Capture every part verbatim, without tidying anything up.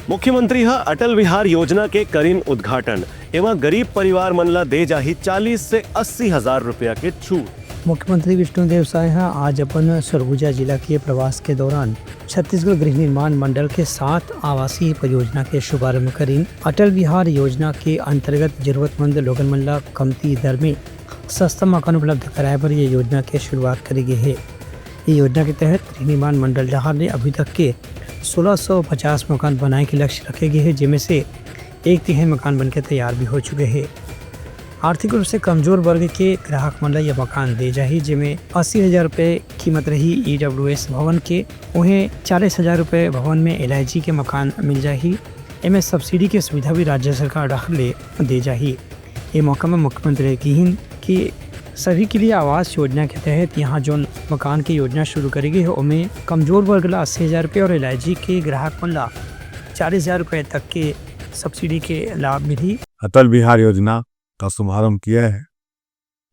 मुख्यमंत्री ह अटल विहार योजना के करिन उद्घाटन। एमा गरीब परिवार मन ला दे जाही चालीस से अस्सी हजार रुपया के छूट। मुख्यमंत्री विष्णुदेव साय ह आज अपन सरगुजा जिला के प्रवास के दौरान छत्तीसगढ़ गृह निर्माण मंडल के सात आवासीय परियोजना के शुभारंभ करिन। अटल विहार योजना के अंतर्गत जरूरतमंद लोगन मन ला कमती दर में सस्ता मकान उपलब्ध कराए बर ये योजना के शुरुआत करे गे हे। ये योजना के तहत गृह निर्माण मंडल डहार ले अभी तक के सोलह सौ पचास मकान बनाए के लक्ष्य रखे गे हे, जेमे से एक तिहाई मकान बनके तैयार भी हो चुके हे। आर्थिक रूप से कमजोर वर्ग के ग्राहक मन ला यह मकान दे जाही, जेमे अस्सी हजार रुपए कीमत रही ईडब्ल्यूएस भवन के, उहें चालीस हजार रुपए भवन में एलआईजी के मकान मिल जाही। एमे सब्सिडी के सुविधा भी राज्य सरकार डहार ले दे जाही। ए मौका में मुख्यमंत्री ने किहिन कि सभी के लिए आवास योजना के तहत यहाँ जोन मकान के योजना शुरू करे गे हे, ओमे कमजोर वर्ग ला अस्सी हजार रुपए और एलआईजी के ग्राहक मन ला चालीस हजार रुपए तक के सब्सिडी के लाभ मिली। अटल विहार योजना का शुभारंभ किया है,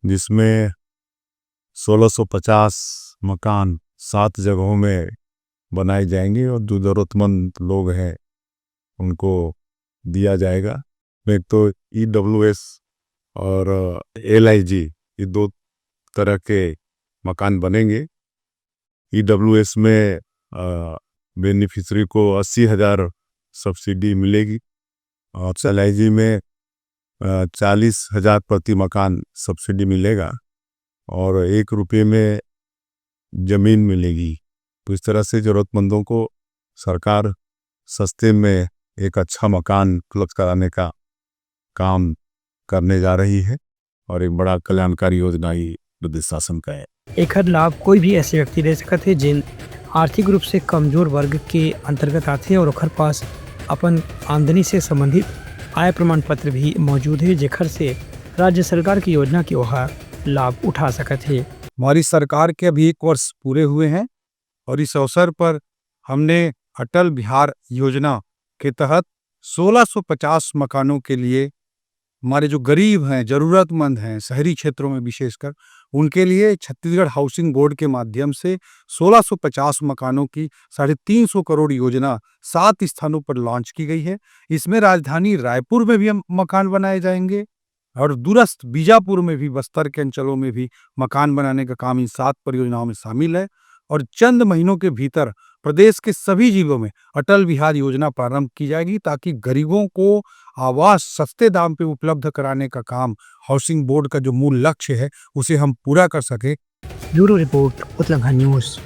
जिसमें सोलह सौ पचास मकान सात जगहों में बनाए जाएंगे और जो जरूरतमंद लोग हैं, उनको दिया जाएगा। एक तो ईडब्ल्यूएस और एलआईजी, ये दो तरह के मकान बनेंगे। ईडब्ल्यूएस में बेनिफिशरी को अस्सी हजार सब्सिडी मिलेगी और एलआईजी में चालीस हजार प्रति मकान सब्सिडी मिलेगा और एक रुपये में जमीन मिलेगी। तो इस तरह से जरूरतमंदों को सरकार सस्ते में एक अच्छा मकान उपलब्ध कराने का काम करने जा रही है और एक बड़ा कल्याणकारी योजना ही प्रदेश शासन का है। एखर लाभ कोई भी ऐसे व्यक्ति ले सकत हे, जिन आर्थिक रूप से कमजोर वर्ग के अंतर्गत आथे और ओखर पास अपन आमदनी से संबंधित आय प्रमाण पत्र भी मौजूद हे, जेखर से राज्य सरकार की योजना के ओहा लाभ उठा सकत हे। हमारी सरकार के अभी एक वर्ष पूरे हुए हैं और इस अवसर पर हमने अटल विहार योजना के तहत सोलह सौ पचास मकानों के लिए, हमारे जो गरीब हैं, जरूरतमंद हैं, शहरी क्षेत्रों में विशेषकर, उनके लिए छत्तीसगढ़ हाउसिंग बोर्ड के माध्यम से सोलह सौ पचास मकानों की साढ़े तीन सौ करोड़ योजना सात स्थानों पर लॉन्च की गई है। इसमें राजधानी रायपुर में भी हम मकान बनाए जाएंगे और दूरस्थ बीजापुर में भी, बस्तर के अंचलों में भी मकान बनाने का काम इन सात परियोजनाओं में शामिल है। और चंद महीनों के भीतर प्रदेश के सभी जिलों में अटल विहार योजना प्रारंभ की जाएगी, ताकि गरीबों को आवास सस्ते दाम पे उपलब्ध कराने का काम हाउसिंग बोर्ड का जो मूल लक्ष्य है, उसे हम पूरा कर सकें। Bureau report, Utlangha news.